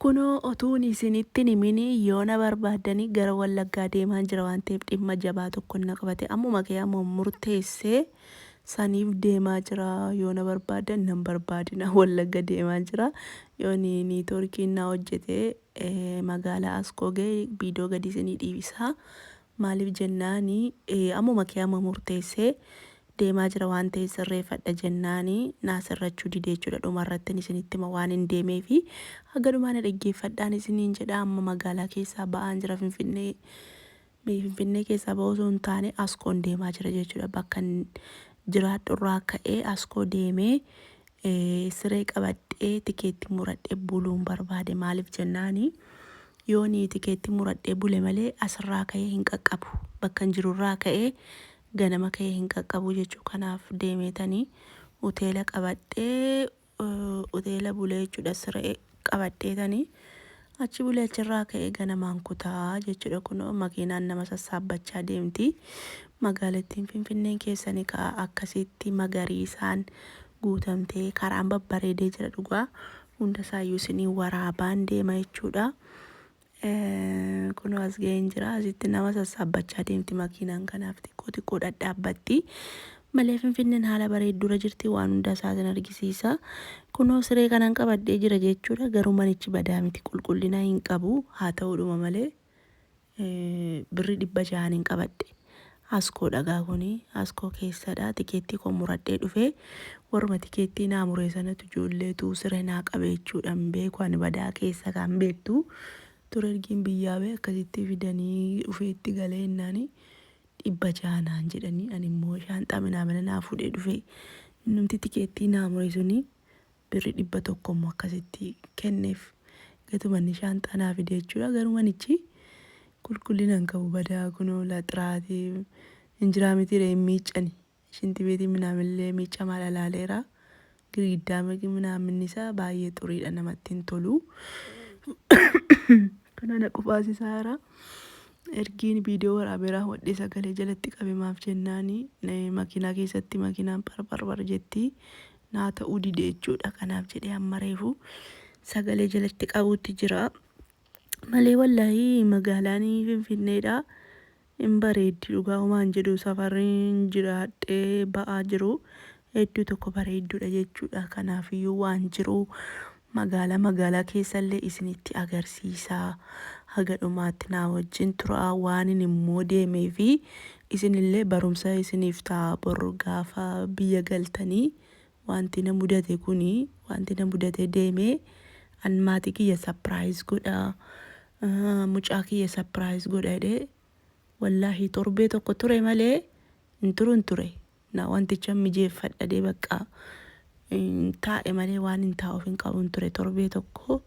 Kunoo otuun isinitti hin himini yoo na barbaaddanii gara Wallaggaa deemaan jira waan ta'eef dhimma jabaa tokko na qabate ammuma kee amma murteessee saniif deemaa jira. Yoo na barbaaddan nan barbaadina, Wallagga deemaa jira. Yoo networkiin na hojjete magaalaa Askoo ga'e viidiyoo gadi isinii dhiibisa. Maaliif jennaani, ammuma kee amma murteessee deemaa jira waan ta'eef sirreeffadha jennaani naa sirrachuu dide jechuudha. Dhumarratti isinitti hima waan hin deemeefi haga dhumaa na dhaggeeffadhaan isiniin jedha. Amma magaalaa keessaa ba'aan jira. Finfinnee keessaa ba'uu osoo hin taane Askoon deemaa jira jechuudha. Bakka jiraadhu irraa ka'ee Askoo deemee siree qabadhee tikeettii muradhee buluun barbaade. Maaliif jennaani, yoo ni tikeettii muradhee bule malee asirraa ka'ee hin qaqqabu. Bakka hin jirurraa ka'ee ganama ka'ee hin qaqqabu jechuu. Kanaaf deemeetanii hoteela qabadhee hoteela bulee jechuudha. Siree qabadheetanii achi bulee achirraa ka'ee ganamaan kutaa jechuudha. Kunoo makiinaan nama sassaabbachaa deemti. Magaalattiin Finfinneen keessanii ka'a akkasitti magariisaan guutamtee karaan babbareedee jira dhugaa. Hunda isaayyuu isinii waraabaan deema jechuudha. Kunoo as ga'een jira. Asitti nama sassaabbachaa deemti makiinaan, kanaaf xiqqoo xiqqoo dhadhaabbatti. Malee Finfinneen haala bareeddura jirti, waan hunda isaatiin argisiisa. Kunoo siree kanan qabadhee jira jechuudha. Garuu manichi badaa miti, qulqullina hin qabu. Haa ta'uudhuma malee birri 600 hin qabadhe. Askoo dhagaa kuni Askoo keessadha. Tikeettii koo muradhee dhufee warruma tikeettii naa muree sanatu ijoolleetu siree naa qabe jechuudha. Hin beeku ani badaa keessa kan beektu. Ture ergiin biyyaa ba'e akkasitti fidanii dhufee itti galee innaani 600 naan jedhanii, ani immoo shaanxaa minaamina naa fuudhee dhufe. Innumti tikeettii naa mure suni birri 100 immoo akkasitti kenneef. Gatuma inni shaanxaa naa fide jechuudha. Garuu manichi qulqullina hin qabu, badaa. Kunoo laxiraatii hin jiraa miti hin miiccani. Shinti beetii minaamillee miiccamaa dhalaaleera. Girgiddaa minaaminni isaa baay'ee xuriidha, namatti hin tolu. Kana na qufaasisaa jira. Ergiin viidiyoo waraabee raawwadhee sagalee jalatti qabe. Maaf jennaani, makiinaa keessatti makiinaan parparpar jetti, naa ta'uu dide jechuudha. Kanaaf jedhee amma reefu sagalee jalatti qabuutti jira. Malee wallaahi magaalaan Finfinneedha. Hin bareeddi dhugaa, homaan jedhu. Safarri jiraadhee ba'aa jiru hedduu tokko bareedduudha jechuudha. Kanaafiyyuu waan jiru magaalaa magaalaa keessallee isinitti agarsiisa. Haga dhumaatti naa wajjin tura. Waan inni immoo deemee fi isinillee barumsa isiniif ta'a bor gaafa biyya galtanii. Wanti na mudate kuni, wanti na mudate deemee an maatii kiyya surprise godha, mucaa kiyya surprise godha jedhee wallaahi torbee tokko ture malee hin turun ture. Na wanticha mijeeffadhadee bakka taa'e malee waan hin taa'uuf hin qabun ture torbee tokko.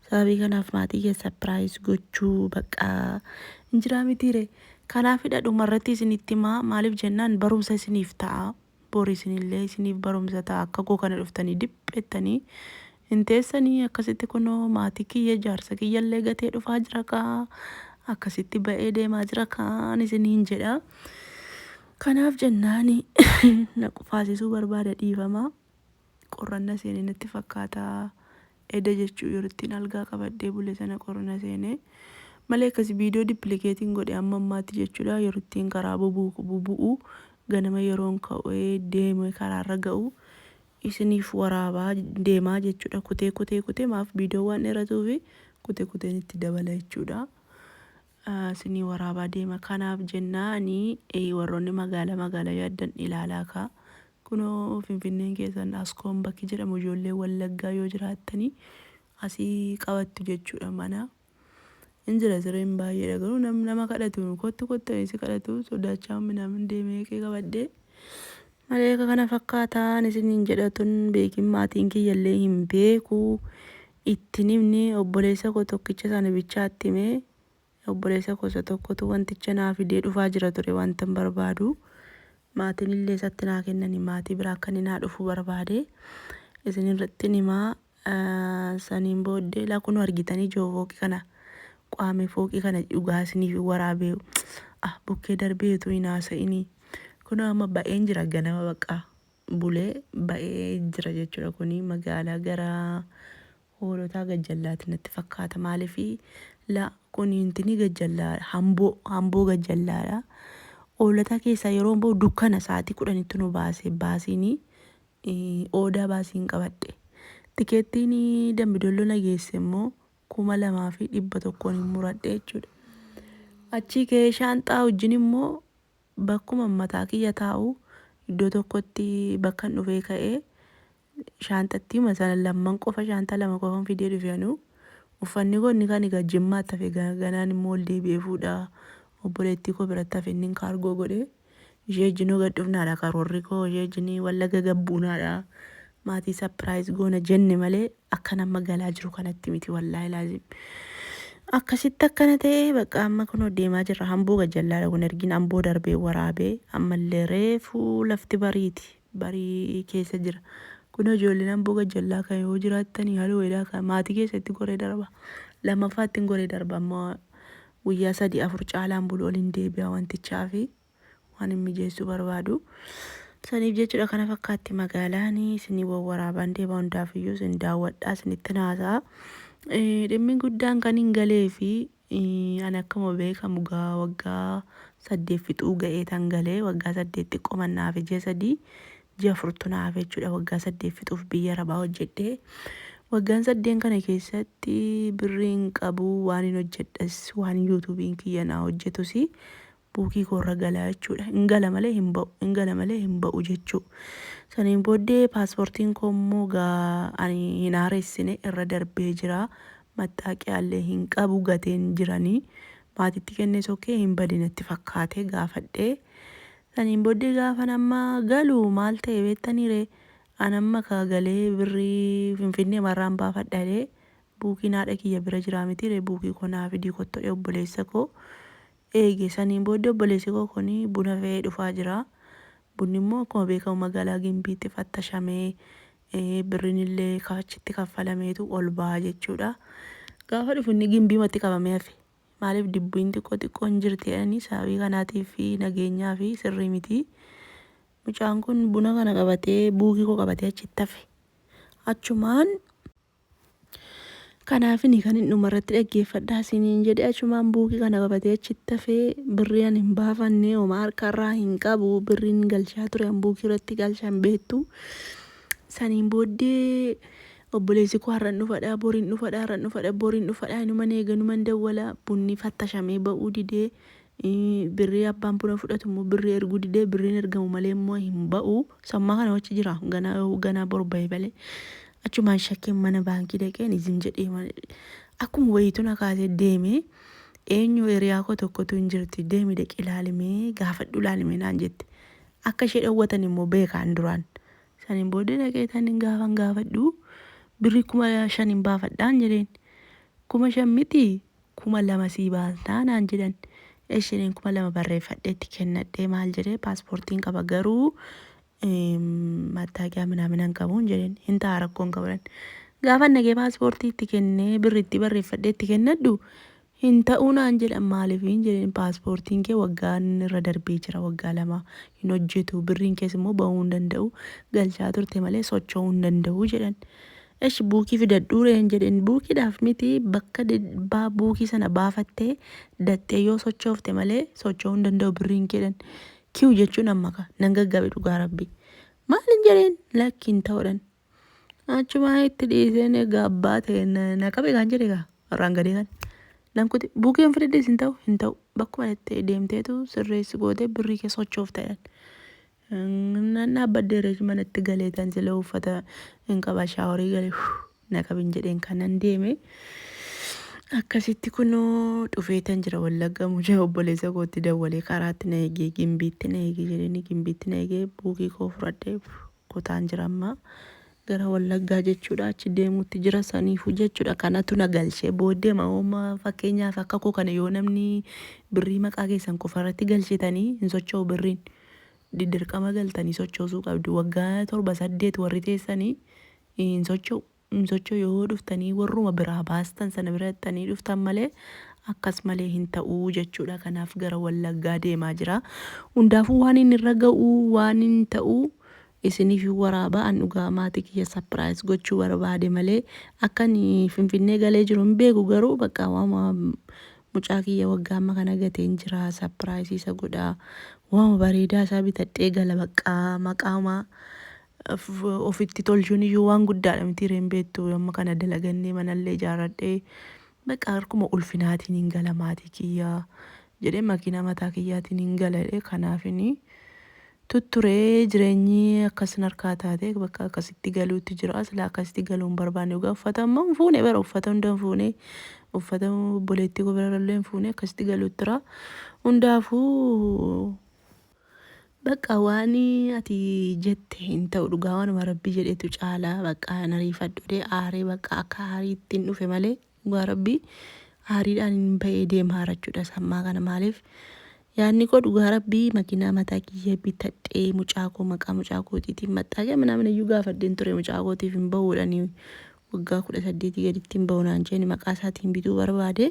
Sababii kanaaf maatii kiyya surprise gochuu bakka hin jiraa mitiire. Kanaafidha dhumarratti isinitti himaa. Maaliif jennaan, barumsa isiniif ta'a. Bor isinillee isiniif barumsa ta'a. Akka koo kana dhuftanii dhiphettanii hin teessanii akkasitti. Kunoo maatii kiyya, jaarsa kiyyallee gatee dhufaa jira kaa, akkasitti ba'ee deemaa jira kaan isiniin jedha. Kanaaf jennaani na qufaasisuu barbaada, dhiifamaa. Qorranna seenee natti fakkaata. Eda jechuu yeroo ittiin algaa qabadhee bule sana qorra seenee malee akkas viidiyoo duplicateiin godhe amma ammaatti jechuudha. Yeroo ittiin karaa bubu'u, ganama yeroon ka'ee deeme karaarra ga'u isiniif waraabaa deemaa jechuudha. Kutee kutee kutee, maaf viidiyoo waan dheeratuufi kutee kuteen itti dabala jechuudha. Isinii waraabaa deema. Kanaaf jennaani warroonni magaalaa magaalaa yaaddan ilaalaa kaa. Kunoo Finfinneen keessan Askoon bakki jedhamu, ijoollee Wallaggaa yoo jiraattanii asii qabattu jechuudha mana. Hin jira sireen baay'eedha, garuu nama kadhatu, kottu kottu si kadhatu sodaachaa minaamin deemee qee qabadhee malee akka kana fakkaataan isiniin jedhatun beekin. Maatiin kiyyallee hin beeku, ittiin himne. Obboleessa koo tokkicha sana bichaatti himee, obboleessa koo isa tokkotu wanticha naa fidee dhufaa jira ture wanta hin barbaadu. Maatiin illee isatti naa kennani, maatii biraa akka inni naa dhufu barbaade isin irratti himaa. Saniin booddee laa kunoo argitanii ijoo fooqii kana, qaame fooqii kana dhugaa isiniif waraabee ah bukkee darbeetu hin haasa'inii. Kunoo amma ba'een jira, ganama baqqaa bulee ba'ee jira jechuudha. Kuni magaalaa gara Hoolotaa gajjallaati natti fakkaata. Maaliif la kun intini gajjallaa hamboo hamboo gajjallaadha. Hoolotaa keessaa yeroo bahu dukkana sa'aatii 10tti nu baase baasiin oodaa baasiin qabadhe. Tikeettiin Dambidolloo na geesse immoo 2100n hin muradhe jechuudha. Achii ka'ee shaanxaa wajjin immoo bakkuma mataa kiyya taa'u iddoo tokkotti bakkan dhufee ka'ee shaanxattiima sana lamman qofa shaanxaa lama qofan fidee dhufe anuu. Uffanni koo inni kan egaa Jimmaatti hafe ganaan immoo ol deebi'ee fuudha obboleettii koo biratti hafe inni kaargoo godhe. Ishee wajjinuu gad dhufnaadha karoorri koo ishee wajjin Wallaga gabbuunaadha. Maatii surprise goona jenne malee akka nama galaa jiru kanatti miti wallaahi laazim. Akkasitti akkana ta'ee bakka amma kunoo deemaa jirra. Hamboo gajjallaadha kun ergin amboo darbee waraabee ammallee reefuu lafti bariiti. Barii keessa jira. Kun ijoolleen amboo gajjallaa kan yoo jiraattanii haloo jedhaa kan maatii keessatti goree darba. Lammaffaa ittiin goree darba amma guyyaa sadii afur caalaan bulu ol hin deebi'a wantichaa fi waan hin mijeessuu barbaadu. Saniif jechuudha kana fakkaatti magaalaan isinii wawwaraabaan deema hundaafiyyuu isin daawwadhaa isinitti naasa'a. Dhimmi guddaan kan hin galee fi ani akkuma beekamu gaa waggaa 8 fixuu ga'ee tan galee waggaa 8 xiqqoo mannaaf ji'a 3 ji'a afurtu naaf jechuudha waggaa 8 fixuuf biyya arabaa hojjedhee. Waggaan saddeen kana keessatti birriin qabu waan hin hojjedhes waan yuutuubiin kiyya naa hojjetus buukii koorra gala jechuudha. Hin gala malee hin ba'u, hin gala malee hin ba'u jechuu. Saniin booddee paaspoortiin koo immoo gaa ani hin haaressine irra darbee jira. Mattaaqiyaa hin qabu gateen jiranii. Maatitti kennee sokkee hin badinatti fakkaate gaafadhee. Saniin booddee gaafa nama galu maal ta'e beektanii ree? An amma ka galee birrii Finfinnee marraan baafadha jedhee buukiin haadha kiyya bira jira miti ree buukii koo naa fidii kottu jedhee obboleessa koo eege. Saniin booddee obboleessi koo kun buna fe'ee dhufaa jira. Bunni immoo akkuma beekamu magaalaa Gimbiitti fattashamee birriin illee achitti kaffalameetu ol ba'a jechuudha. Gaafa dhufu inni Gimbiimatti qabamee hafe. Maaliif dibbiin xiqqoo xiqqoon jirti jedhanii sababii kanaatiif fi nageenyaa fi sirrii miti. Mucaan kun buna kana qabatee buukii koo qabatee achitti hafe. Achumaan kanaafini kan hin dhumarratti dhaggeeffadhaa isiniin jedhe achumaan buukii kana qabatee achitti hafee birrii ani hin baafanne homaa harkarraa hin qabu birriin galchaa ture an buukii irratti galchaa hin beektu. Saniin booddee obboleessi koo har'an dhufadha boriin dhufadha har'an dhufadha boriin dhufadha inuman eega inuman dawwala bunni fattashamee ba'uu didee birrii abbaan buna fudhatu immoo birrii erguu didee birriin ergamu malee immoo hin ba'u. Sammaa kana wachi jira ganaa ganaa bor ba'e malee. Achumaan shakkeen mana baankii dhaqeen izim jedhee akkuma wayiitu na kaasee deeme eenyu hiriyaa koo tokkotu hin jirti deemi dhaqi ilaalimee gaafadhu ilaalimee naan jette. Akka ishee dhowwatan immoo beekaan duraan. Saniin booddee dhaqee taniin gaafan gaafadhu birrii 5000 hin baafadhaan jedheen. 5000 miti 2000 sii baasnaa naan jedhan. Isheen 2000 barreeffadheetti kennadhee maal jedhee paaspoortiin qaba garuu mattaaqiyaa minaaminaan qabuun jedheen hin ta'a rakkoon qaban. Gaafa nagee paaspoortii itti kennee birriitti barreeffadhee itti kennadhu hin ta'uu naan jedhan maaliif hin jedheen paaspoortiin kee waggaan irra darbee jira waggaa 2 hin hojjetu birriin kees immoo ba'uu hin danda'u galchaa turte malee socho'uu hin danda'u jedhan. Esh buukii fidadhuu reen jedheen buukiidhaaf miti bakka buukii sana baafattee dattee yoo sochoofte malee socho'uu hin danda'u birriin kee jedhan. Kiw jechuun amma ka nan gaggabe dhugaa rabbi. Maalin jedheen lakki hin ta'uudhan. Achumaa itti dhiiseen egaa abbaa ta'e na qabe kan jedhe gaa irraan gadee kan. Nan kuti buukii hin fidadhees hin ta'u hin ta'u bakkuma itti deemteetu sirreessi gootee birrii kee sochoofta jedhan. Nan dhaabbadhee reechi manatti galee tan sila uffata hin qaba shaaworii galee na qabin jedheen kanan deeme. Akkasitti kunoo dhufee tan jira Wallagga mucaa obboleessa kootti dawwalee karaatti na eegee Gimbiitti na eegee jedheen Gimbiitti na eegee buukii koo fudhadhee kutaan jira amma gara Wallaggaa jechuudha achi deemuutti jira saniifuu jechuudha kanatu na galchee booddee maooma fakkeenyaaf akka koo kana yoo namni birrii maqaa keessan qofa irratti galchitanii hin socho'u birriin dirqama galtanii sochoosuu qabdu waggaa 7 8 warri teessanii hin socho'u hin socho'u yoo dhuftanii warruma biraa baastan sana bira dhaqxanii dhuftan malee akkas malee hin ta'uu jechuudha. Kanaaf gara Wallaggaa deemaa jira. Hundaafuu waan inni irra ga'u waan hin ta'u Isiniif waraabaa an dhugaa maatii kiyya surprise gochuu barbaade malee akka ani Finfinnee galee jiru hin beeku garuu bakka waama mucaa kiyya waggaa amma kana gateen jira surprise isa godhaa waama bareedaa isaa bitadhee gala bakka maqaama ofitti tolchuun iyyuu waan guddaadha miti reen beektu amma kana dalagannee manallee ijaarradhee bakka harkuma ulfinaatiin hin gala maatii kiyya jedhee makiinaa mataa kiyyaatiin hin gala jedhee kanaafini tutturee jireenyi akkas harkaa taate bakka akkasitti galuutti jira. Silaa akkasitti galuu hin barbaanne dhugaa uffata amma hin fuune bara uffata hunda hin fuune uffata obboleettii koo birallee hin fuune akkasitti galuutti jira. Hundaafuu bakka waan ati jette hin ta'u dhugaa waanuma rabbii jedhetu caalaa bakka hin ariifadhu aaree bakka akka aariitti hin dhufe malee dhugaa rabbii aariidhaan hin ba'ee deemaa jechuudha sammaa kana maaliif yaadni koo dhugaa rabbii makiinaa mataa kiyya bitadhee mucaa koo maqaa mucaa kootiitiin maxxaaqee ምናምን iyyuu gaafadheen ture mucaa kootiif hin bahuudhani waggaa 18 gaditti hin bahu naan jeeni maqaa isaatiin bituu barbaade.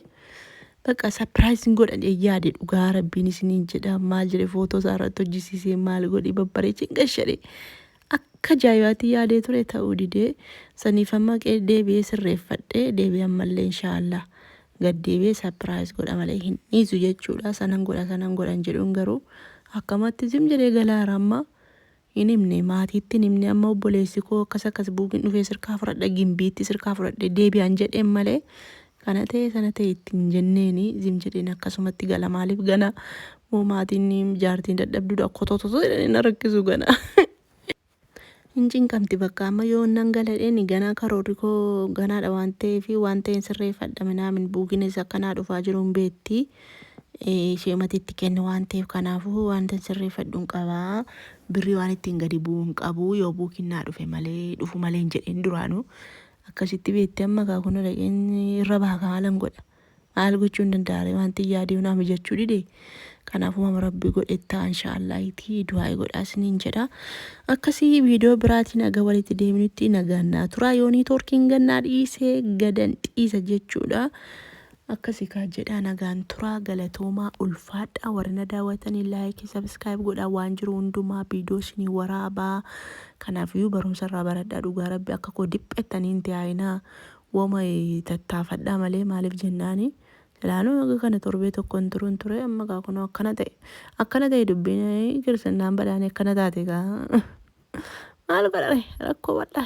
Bakka surprise godhadhee yaade dhugaa rabbiin isiniin jedha maal jedhe footoo isaa irratti hojjisiisee maal godhi babbareechee gashadhe akka ajaa'ibaatti yaadee ture ta'uu didee saniif amma deebi'ee sirreeffadhee deebi'ee ammallee inshaallah gad deebi'ee surprise godha malee hin dhiisu jechuudha. Sanan godha sanan godhan jedhuun garuu akkamatti zim jedhee galaara amma hin himne maatiitti hin himne amma obboleessi koo akkas akkas buukin dhufee sirkaa fudhadha gimbiitti sirkaa fudhadhe deebi'an jedheen malee kana ta'e sana ta'e ittiin jenneeni zim jedheen akkasumatti gala maaliif gana moo maatiin jaartiin dadhabduudha kotototo jedhanii na rakkisu gana. Hin cinqamti bakka amma yoo nan galadheen ganaa karoorri koo ganaadha waan ta'eef waan ta'een sirreeffadha minaamin buukinis akkanaa dhufaa jiru hin beetti. Ishee matiitti kenne waan ta'eef kanaafuu wanta sirreeffadhu hin qabaa. Birrii waan ittiin gadi bu'u hin qabu yoo buukiin naa dhufe malee dhufu malee hin jedheen duraanuu akkasitti beetti amma kaakuna dhaqeen irra baha maalan godha. Maal gochuu hin danda'are wanti yaadee naa mijachuu dide. Kanaafuu mama rabbi godhe ta'a inshaallahitii du'aa godhaa isiniin jedha. Akkasii viidiyoo biraatiin aga walitti deemnutti nagaan naa tura yoo niitoorkiin gannaa dhiisee gadan dhiisa jechuudha. Akkasii kaa jedha nagaan tura galatoomaa ulfaadha warri na daawwatanii like subscribe godhaa waan jiru hundumaa viidiyoo isinii waraabaa. Kanaafiyyuu barumsa irraa baradhaa dhugaa rabbi akka koo dhiphattanii hin taa'inaa. Wama tattaafadhaa malee maaliif jennaani silaanuu haga kana torbee tokko hin turuun ture amma kaa kunoo akkana ta'e dubbiin kiristannaan badhaane akkana taate kaa maal godhare rakkoo bal'aa.